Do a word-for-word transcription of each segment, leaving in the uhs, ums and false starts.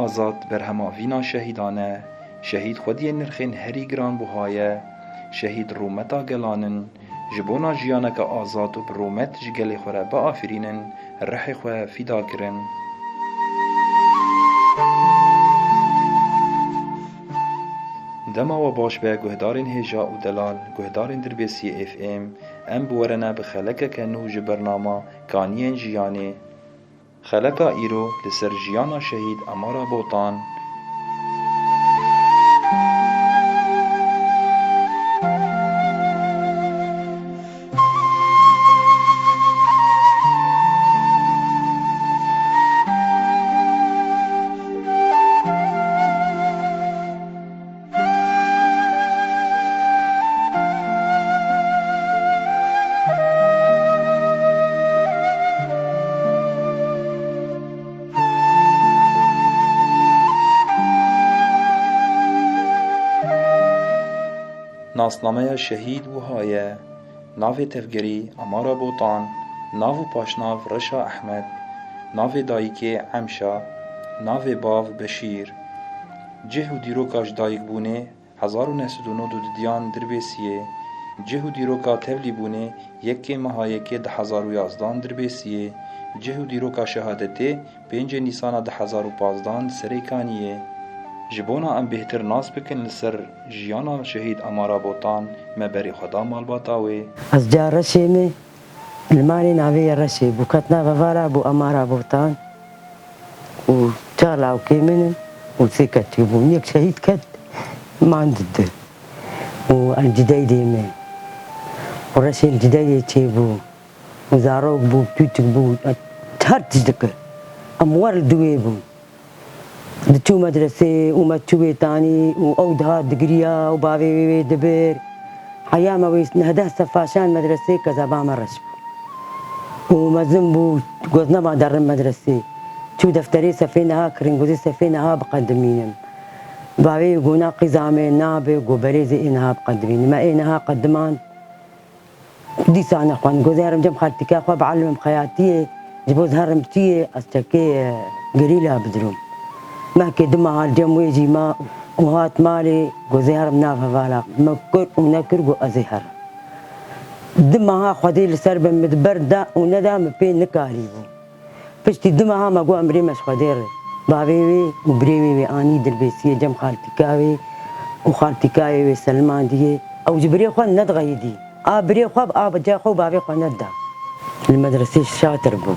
Azad berhema vîna şehîdan e. Şehîd xwediyê nirxên herî giranbuha ye. Şehîd rûmeta gelan in. Ji bona jiyaneke azad û bi rûmet ji gelê xwe re biafirînin, rihê xwe fîda kirin. Dema we baş be guhdarên hêja û delal, guhdarên Dirbêsiyê F M, em bi we re ne bi xelekeke nû ji bernama Kaniyên Jiyanê. Xeleka îro li ser jiyana şehîd Amara Botan. Nasnameya şehîd wiha ye: navê tevgerî Amara Botan, nav û paşnav Reşa Ehmed, navê dayikê Emşa, navê bav Beşîr. Cih û dîroka ji dayikbûnê: hezar û neh sed û nod û du diyan Dirbêsiyê. Cih û dîroka tevlîbûnê: yekê meha yekê du hezar û yazdan Dirbêsiyê. Cih û dîroka şehadetê: pêncê Nîsana du hezar û pazdan Serê Kaniyê. Ji bona em bêhtir nas bikin li ser jiyana şehîd Amara Botan, me berê xwe da malbata wê. Ez ca Reşê me, li malê navê ye Reşê bû, ket nav hevala bû Amara Botan. Û çar lawkê min in û sê ketî bûn. Yek şehîd ket, man di du. Û em cideyê dê me. Û Reşê li cideyê çêbû. Û zarok bû, tûtik bû, her tişt dikir. Em wer li dû wê bûn. Diçû medresê û me çû wê tanî û ew dihat digiriya û bavê wê wê dibir. Heya me wê neh deh sefa şand medresê, kezeba me reş bû. Û mezin bû, goz nema derin medresê. Çû defterê sefê niha kirin, gozê sefê niha biqedimînim. Bavê wê gona qîza me nabe, go berê zê ê niha biqedimînim. Me ê niha qedimand. Dîsa nexwend. Gozê herim cem xaltîka xwe bielmim xeyatiyê, ji bo ez herim çiyê, ez çekê, e, gerîla bidirûm. Mehkê du meha li cem wê jî ma û hat malê, gozê herim nav hevala. Me kir û nekir, got ez ê herim. Du meha Xwedê li ser be min di ber da û neda, min pê nikarîbû. Piştî du meha me got em birê me ji Xwedê re. Bavê wê û birê wê wê anî Dirbêsiyê cem xaltîka wê û xaltîkayê wê selimandiyê. Ew ji birê xwe nedixeyidî. A birê xwe bi a bi ca xwe û bavê xwe nedida. Li medresê şatir bû.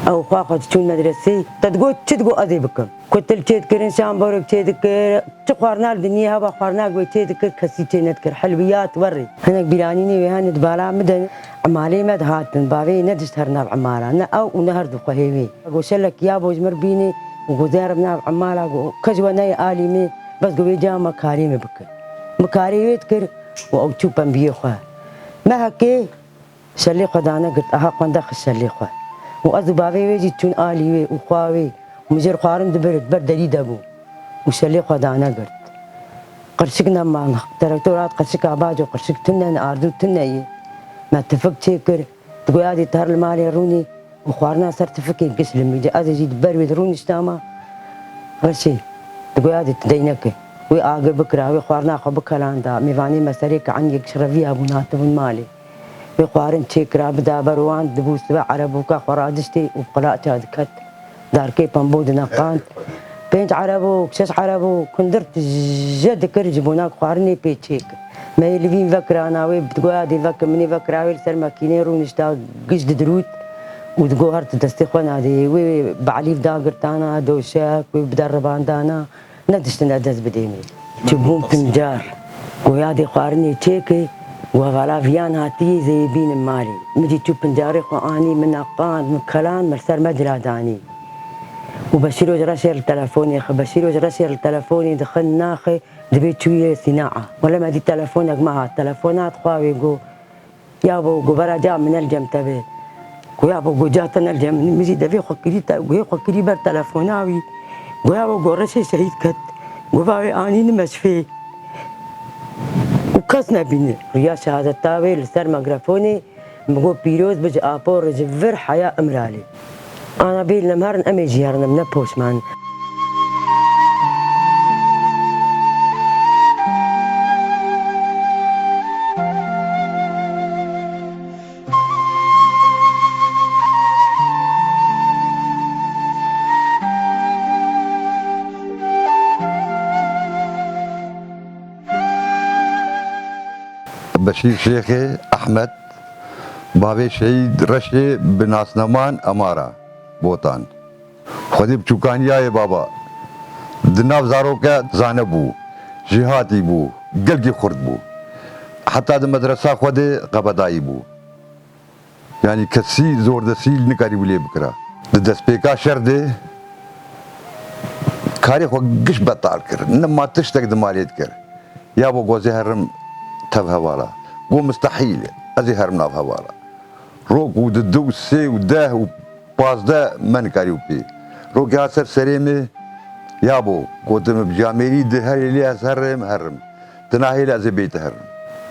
Ew xwe xwe diçûn medresê, te digot çi digot ez ê bikim. Kutil çê dikirin, şamborek çê dikir. Çi xwarina li dinyê heba xwarina ku wê çê dikir, kesî çê nedikir. Helwiyat werê. Hinek bîranînê wê hene di bala min de, emalê me dihatin, bavê ne dişt her nav emala, ne ew û ne her du xwehê wê. Go şelek ya bo ji mir bînê û go zerb nav emala, go kes ji we neyê alî me, bes go wê ca me karê me bikir. Min karê wê dikir û ew çû pembiyê xwe. Me hekê Şelê xwe dane girt, aha qwendex xist şelê xwe. Û ez û bavê wê jî çûn alî wê û xwa wê. Û min jê re xwarin dibir, di ber derî de bû. Û şelê xwe dane girt. Qirşik nema, terektor hat qirşika baco, qirşik tune ne, ardû tune ye. Me tifik çê kir. Digoya dê tu her li malê rûnî û xwarina ser tifikê giş li min de. Ez ê jî di ber wê de rûniştama. Reşê, digoya dê tu deyneke. Wê agir bikira, wê xwarina xwe bikelanda. Mêvanê me serê ke eniyek şireviya bûn, hatibûn malê. Wê xwarin çêkira, bida ber wan, dibû sibe erebûka xwe radiştê û bi qilaça diket. Darkê pembo dineqand. Pênc erebok, şeş erebok, hundir tije dikir ji bona ku xwarinê pê çêkir. Me yê li vîn vekirana, wê bi goya dê vekir, min ê vekira, wê li ser makînê rûnişta, giş didirût û digot her tu destê xwe nadê. Wê bi elîf dagirtana, doşek, wê bi deribandana. Nediştine dest bidê me. Çûbûn pincar. Goya dê xwarinê çêke, û hevala viyan hatiyê zeyê bînin malê. Min jî çû pincarê xwe anî, min neqand, min keland, min li ser me cila danî. Û Beşîro ji Reşê li telefonê xe, Beşîro ji Reşê li telefonê dixin naxe, dibê çûye sînaa. Wele me dî telefonek me hat, telefonat xwe wê got, Yabo, go vera ca min ne li cem te be. Go yabo, go ca te ne li cem min. Min jî devê xwe kirî te, guhê xwe kirî ber telefona wî. Go yabo, go Reşê şehîd ket. Go va wê anî nime şifê. Û kes nebîne. Riya şehadeta wê li ser mikrafonê min got, pîroz bi ji apo re ji vir heya Imralê. Ana bêl nemherin, em ê jî herin, em ne poşman. Beşîr Şêxê Ehmed, bavê Şehîd Reşê bi nasnaman Emara Botan. Xwedê biçûkaniyayê baba. Di nav zaroke zane bû, jêhatî bû, gelkî xurt bû. Heta di medresa xwe de qebedayî bû. Yanî kesî zordestî li nikarîbû lê bikira. Di destpêka şer de karê xwe giş betal kir. Nema tiştek di malê dikir. Ya bo gozê herim tev hevala. Go mistehîl e. Ez ê herim nav hevala. Rok û di du û sê û deh û pazdeh me nikarî û pê. Rokê hat ser serê min, ya bo, gotim, bi camêrî di herê lê ez herim, herim. Di nahê lê ez ê bêyî te herim.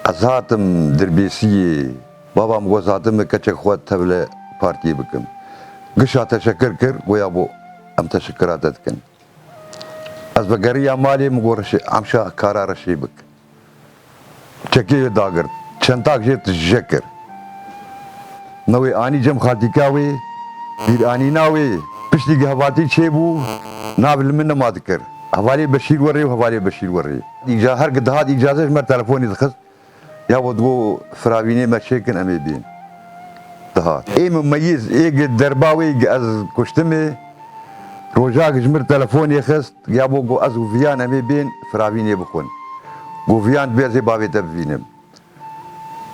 Ez hatim Dirbêsiyê. Baba min got, ez hatim min keçek xwe tevle partiyê bikim. Gişa teşekir kir, go ya bo, em teşekira te dikin. Ez vegeriya malê, min got, Reşê, emşa kara Reşê bik. Çekê wê dagirt, çentak jê tije kir. Newê anî cem xaltîka wê, bîranîna wê, piştî ku hevaltî çêbû, nav li min nema dikir. Hevalê Beşîr werê û hevalê Beşîr werê. Îca her ku dihat îcaze ji me telefonê dixist. Ya bo digo firavînê me çêkin em ê bên. Dihat. Ê mumeyîz, ê gi derba wê gi ez kuştimê, rojak ji mir telefonê xist, ya bo go ez û Viyan em ê bên firavînê bixwin. Go Viyan dibê ez ê bavê te bivînim.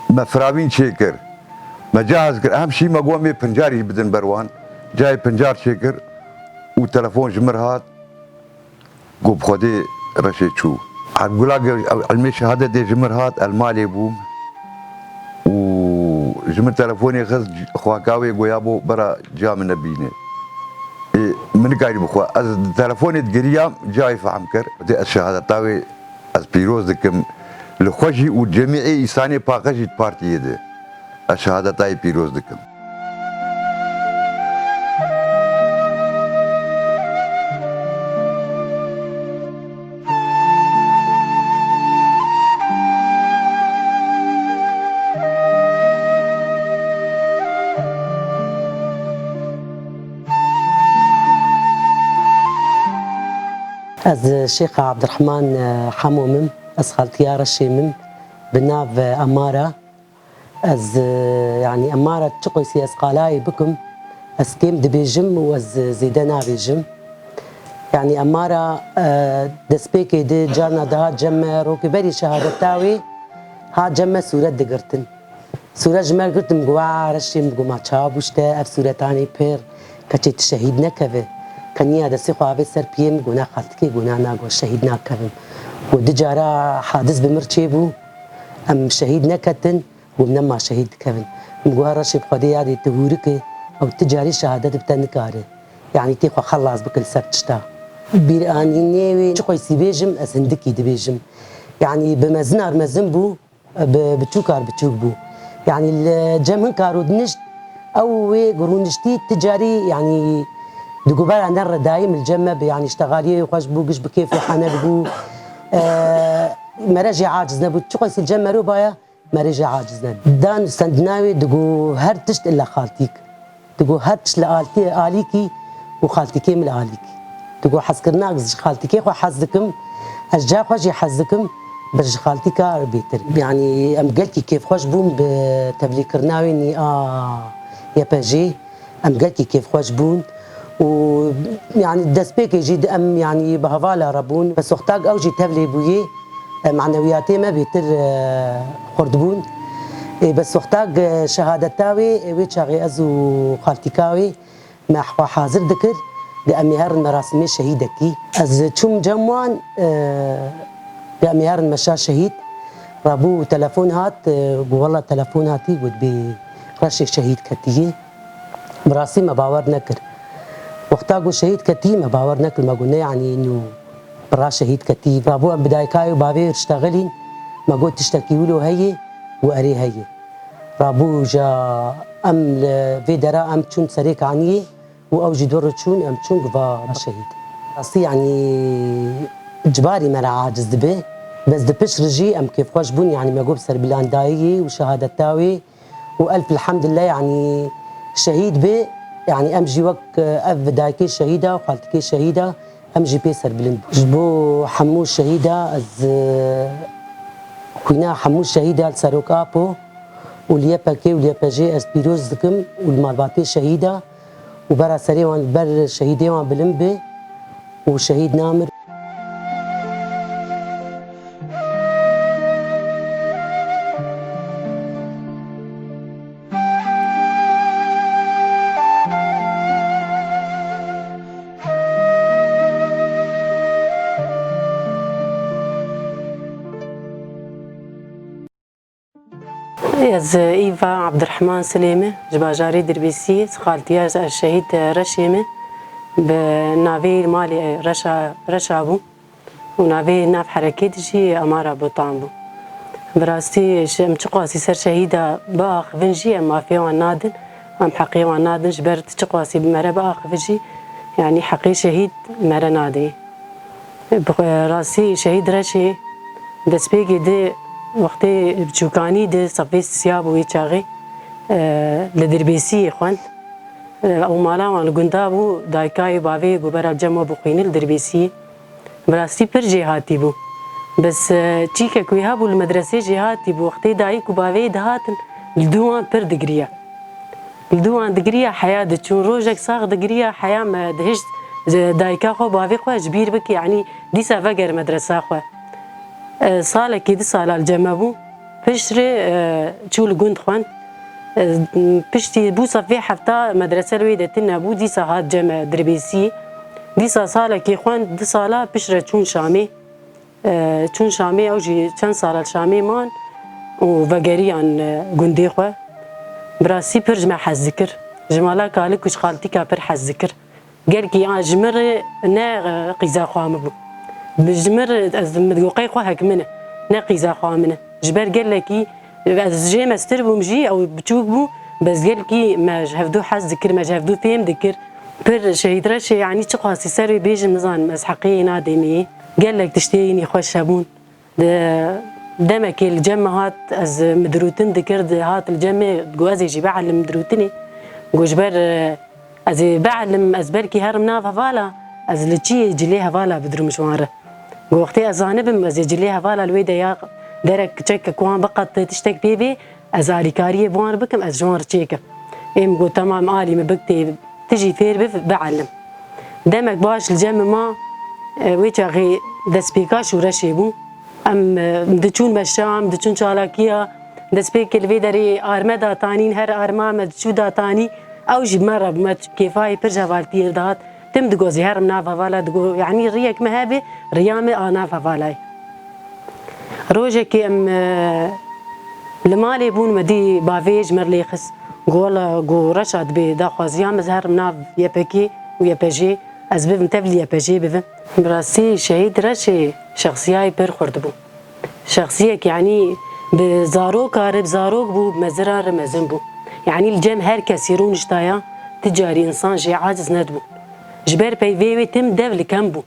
Me firavîn çêkir. Me cahaz kir. Em şî me go em ê pincarî bidin ber wan. Cayê pincar çêkir û telefon ji mir hat. Go bi Xwedê Reşê çû. Gula ge-, ilmê şehadetê ji mir hat, el malê bûm. Û ji min telefonê xist, xwaka wê goya bo bera ca min nebîne. Ê, min nikarî bixwe. Ez di telefonê digiriyam, cayê fehm kir. Dê ez şehadeta wê ez pîroz dikim. Li xwe jî û cemî ê îsanê paqij jî di partiyê de. Ez şehadeta wê pîroz dikim. Ez Şêxa Ebdirehman, e, Hemo mim, ez xaltiya Reşê mim, bi nav, e, Emara. Ez, e, yanî Emara çi qoysî ez qalayê bikim, ez kêm dibêjim û ez, e, zêde nabêjim. Yanî Emara, e, destpêkê di carna dihat cem me, rokê berî şehadeta wê hat cem me sûret digirtin. Sûret ji me girtin, min got, "Wa Reşê," min got, "ma çawa bû ji te ev sûretanê pir, keçê tu şehîd nekeve." Keniya destê xwe avê ser piyê min, got, "Na xaltikê," got, "na, na," got, "şehîd nakevim." Got, "Du cara hadis bi mir çêbû, em şehîd neketin." Got, "Nema şehîd dikevin." Min got, "Reşê bi Xwedê yadê tu hûrik î, ew tu carî şehadet bi te nikare. Yanî tê xwe xelas bike li ser tişta." Bîranînê wê çi qoysî bêjim, ez hindikî dibêjim. Yanî bi mezinar mezin bû, bi biçûkar biçûk bû. Yanî li cem hin karo dinişt, ew wê rûniştî tu carî, yanî di gobara ne redayî min li cem me bi, yanî ştexaliyê wê xweş bû, giş bi kêf û hane bû. E, mere jê aciz nebû. Çi qoysî li cem mero baya, Merê jê aciz ne. Dan û sendina wê digo her tişt illa xaltîk. Digo her tişt li altî-, alîkî û xaltîkê min li alîkî. Digo hezkirina ji xaltîkê xwe hez dikim, ez ca xwe jî hez dikim, bi ji xaltîka bêtir. Yanî em gelkî kêfxweş bûn bi tevlîkirina wê nî a Y P G. Em gelkî kêfxweş bûn û, yanî, destpêkê jî di em, yanî, bi hevala re bûn. Besoxtak ew jî tevlê bûyê, e, manewiyatê me bêtir, e, xurt bûn. Ê, Besoxtak, e, şehadeta wê, e, wê çaxê ez û xaltîka wê me xwe hazir dikir, di em ê herin merasimê şehîdekî. Ez çûm cem wan, e, di em ê herin meşa şehîd. Rabû telefon hat, e, got, "Wela telefon hatî, got, bê Reşê şehîd ketiyê." Bi rastî me bawer nekir. Wexta got şehîd ketî, me bawer nekir. Me got, "Ne, yanî nû bira şehîd ketî." Rabû em bi dayika wê û bavê wê diştexilîn. Me got, "Tiştekî wilo heye?" Got, "Erê heye." Rabû ja em li vê dera em çûn serê kaniyê û ew jî du rû çûn, em çûn, got, "Va şehîd." Rastî, yanî cibarî me re aciz dibe. Bes di pişt re jî em kêfxweş bûn, yanî me got bi serbilandayiyê û şehadeta wê û elf elhamdulillah, yanî şehîd bê, yanî em jî wek, e, ev dayikê şehîda, xaltikê şehîda, em jî pê serbilind bûn. Ji bo hemû şehîda ez, e, Xwîna hemû şehîda li Serok Apo û li Y P G û li Y P J ez pîroz dikim û li malbatê şehîda û bera serê wan, ber şehîdê wan bilind be û şehîd namir. Ez Îva Abdurrahman Silê me, ji bajarê Dirbêsiyê, xaltiya şehîd Reşê me, bi navê malê Reşa, Reşa bû. Û navê nav herekê de jî Amara Botan bû. Bi rastî ji em çiqasî ser şehîda biaxivin jî em mafê wan nadin, em heqê wan nadin, ji ber tu çiqasî bi me re biaxivî jî, yanî heqê şehîd me re nadê. Bi rastî şehîd Reşê destpêkê de wextê biçûkanî de sefê siya bû wê çaxê, e, li Dirbêsiyê xwend. E, ew mala wan li gunda bû, dayika wê bavê ku bera cem we bixwîne li Dirbêsiyê. Bi rastî pir jêhatî bû. Bes, e, çîkek wî hebû li medresê jêhatî bû. Wextê dayik û bavê dihatin, li dû wan pir digiriya. Li dû wan digiriya, heya diçûn. Rojek sax digiriya, heya me dihişt, e, dayika xwe, bavê xwe ji bîr bike, yanî dîsa veger medresa xwe. E, salekî di sala li cem me bû. Piştre, e, çû li gund xwend. E, piştî bû sefê hefta medrese li wê de tune bû, dîsa hat cem me Dirbêsiyê. Dîsa salekî xwend, di sala piştre çûn Şamê. E, çûn Şamê, ew jî çend sala li Şamê man û vegeriyan, e, gundê xwe. Bi rastî pir ji me hez dikir. Ji mala kalik û ji xaltîka pir hez dikir. Gelkî ya ji min re ne, e, qîza xwe min bû. Bi ji min re ez min digot qey xwe hek min e. Ne qîza xwe min e. Ji ber gelekî ez jê mestir bûm jî, ew biçûk bû, bes gelkî me ji hevdû hez dikir, me ji hevdû fêm dikir. Pir şehîd Reşê, yanî çiqasî ser wê bêjim, nizanim ez heqê yê nadêmê yê. Gelek tiştê yînî xweş hebûn. Di demekê li cem min hat, ez midirûtin dikir, di hat li cem min, digot ez ê jî bihelim midirûtinê. Got ji ber, e, ez ê bihelim, ez belkî herim nav hevala, ez li çiyê cilê hevala bidirim ji wan re. Got wextê ez zanibim, ez ê cilê hevala li wê de ya derek kiçek ku wan biqete tiştek pê bê, ez alîkariyê bi wan re bikim, ez ji wan re çêkim. Ê min got, temam alî min bik tê, tu jî fêr biv, bihelim. Demek baş li cem min ma, e, wê çaxê destpêka şûreşê bû. Em, e, diçûn meşa, em diçûn çalakiya, destpêkê li vê derê arme datanîn, her arma me diçû datanî, ew jî bi me re bû, me kêfayê pir ji hevaltiyê dihat. Tim digot ez ê herim nav hevala, digot, yanî riyek me hebe, riya me a nav hevala ye. Rojekê em, e, li malê bûn, me dî bavê ji me re lê xist. Got, wela, got, Reşa dibê daxwaziya min, ez herim nav Y P G û Y P J, ez bibim tev li Y P J bibim. Bi rastî şehîd Reşê şexsiyayê pir xurt bû. Şexsiyek, yanî bi zaroka re, bi zarok bû, bi mezira re mezin bû. Yanî li cem her kesî rûniştaya, ti carî însan jê aciz nedibû. Ji ber peyvê wê tim dev li kem bû.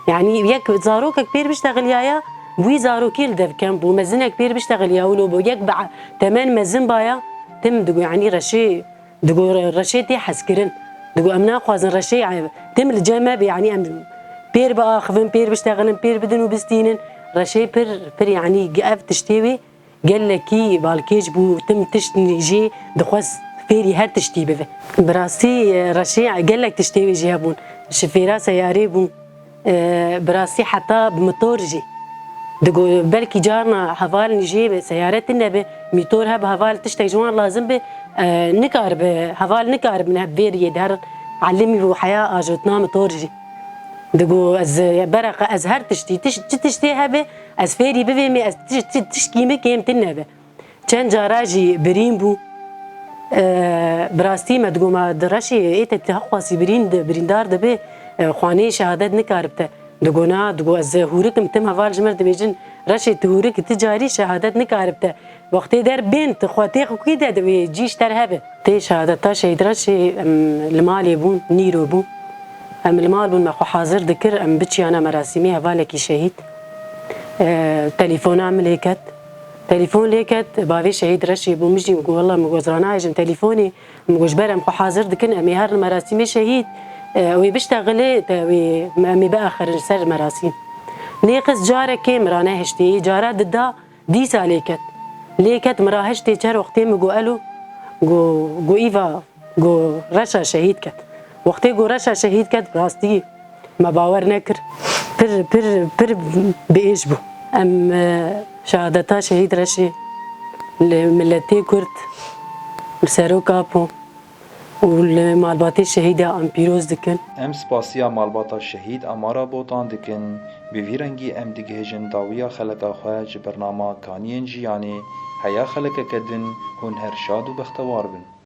Yanî yek zarokek pêr biştexiliyaya, bi wî zarokî li dev kem bû, mezinek pêr biştexiliya wilo bû, yek bi temen mezin baya, tim digo, yanî Reşê, digo Re-, Reşê tê hezkirin. Digo em naxwazin Reşê, yanî tim li cem me be, yanî em pêr biaxivin, pêr biştexilin, pêr bidin û bistînin. Reşê pir, pir, yanî ev tiştê wê gelekî balkêş bû, tim tişt jê dixwest fêrî her tiştî bibe. Bi rastî, e, Reşê gelek tiştê wê jî hebûn. Şifêra seyarê bû. E, bi rastî heta bi motor jî. Digo, belkî carna heval jê be, seyare tune be, mîtor hebe, heval tiştek ji wan lazim be, e, nikaribe, heval nikaribin hebe vê riyê de herin. Elimî bû heya ajotina motor jî. Digo, ez, e, bereqa ez her tiştî, tiş-, çi tiştê hebe, ez fêrî bivêmê, ez tiş-, tiş-, tişkî min kêm tune be. Çend cara jî birîn bû. E, bi rastî me digo, ma di Reşê ê te ti hexwasî birîn di, birîndar dibe, e, xwaneyê şehadet nikarib te. Digo na, digo ez hûrik im, tim heval ji min re dibêjin, Reşê tu hûrik, ti carî şehadet nikarib te. Wextê der bên, tu xwe têx kî de, di wê cî ji te re hebe. Tê şehadeta şehîd Reşê, em, li malê bûn, nîro bû. Em li mal bûn, me xwe hazir dikir, em biçiyana merasîmê hevalekî şehîd. E, telefona min lê ket. Telefon lê ket, bavê şehîd Reşê bû, min jî got, wela, min got, ez ranahêjim telefonê, min got, ji ber em xwe hazir dikin, em ê herin merasîmê şehîd, e, wê biştexilê, te wê, em ê biaxirin ser merasîm. Lê qis carekê min ranehiştê, cara dida, Dîsa lê ket. Lê ket, min ra hişt tê çer wextê min got elo, got, got îva, got reşa şehîd ket. Wextê got reşa şehîd ket, rastî me bawer nekir. Pir, pir, pir biêş bû. Em, e, şehadeta şehîd Reşê li miletê Kurd, li Serok Apo û li malbatê şehîda em pîroz dikin. Em spasiya malbata şehîd Amara Botan dikin. Bi vî rengî em digihêjin dawiya xeleka xwe ji bernama Kaniyên Jiyanê. Heya xelekeke din hûn her şad û bextewar bin.